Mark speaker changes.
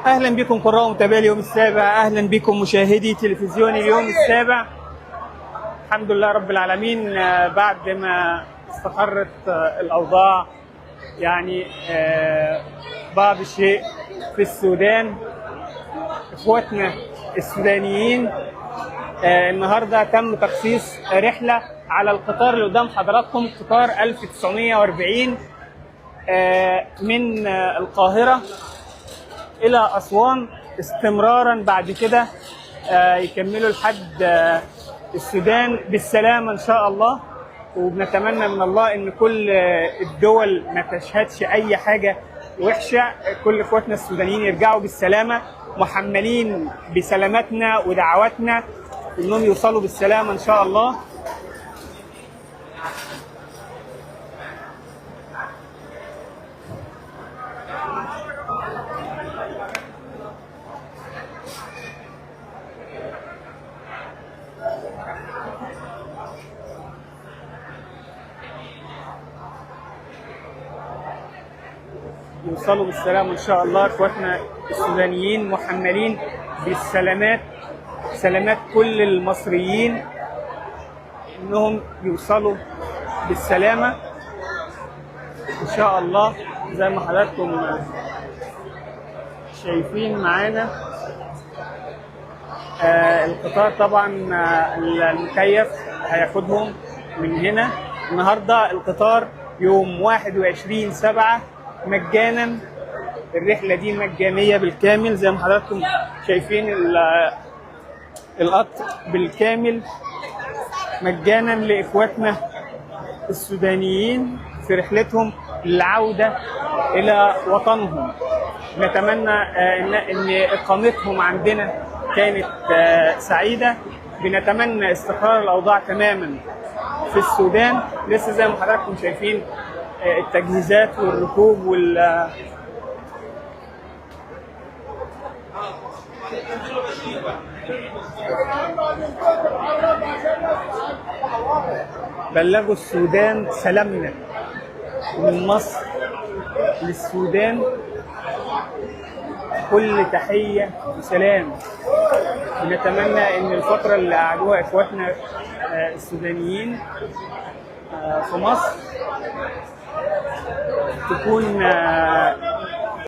Speaker 1: اهلا بكم قراء ومتابعي اليوم السابع، اهلا بكم مشاهدي تلفزيون اليوم السابع. الحمد لله رب العالمين. بعد ما استقرت الاوضاع يعني بعض الشيء في السودان، اخواتنا السودانيين النهارده تم تخصيص رحله على القطار اللي قدام حضراتكم، قطار 1940 من القاهرة الى اسوان، استمرارا بعد كده يكملوا لحد السودان بالسلامة ان شاء الله. وبنتمنى من الله ان كل الدول ما تشهدش اي حاجة وحشة، كل اخواتنا السودانيين يرجعوا بالسلامة محملين بسلامتنا ودعواتنا انهم يوصلوا بالسلامة ان شاء الله. يوصلوا بالسلامة إن شاء الله. إخواتنا السودانيين محملين بالسلامات، سلامات كل المصريين إنهم يوصلوا بالسلامة إن شاء الله. زي ما حضراتكم شايفين معانا القطار طبعا المكيف هياخدهم من هنا. النهارده القطار يوم 21/7 مجانا، الرحلة دي مجانية بالكامل زي ما حضراتكم شايفين القطر بالكامل مجانا لاخواتنا السودانيين في رحلتهم للعودة الى وطنهم. نتمنى ان اقامتهم عندنا كانت سعيدة. بنتمنى استقرار الاوضاع تماما في السودان. لسه زي ما حضراتكم شايفين التجهيزات والركوب وال بلغوا السودان سلامنا من مصر للسودان، كل تحية وسلام. بنتمنى ان الفترة اللي قعدوها اخواتنا السودانيين في مصر تكون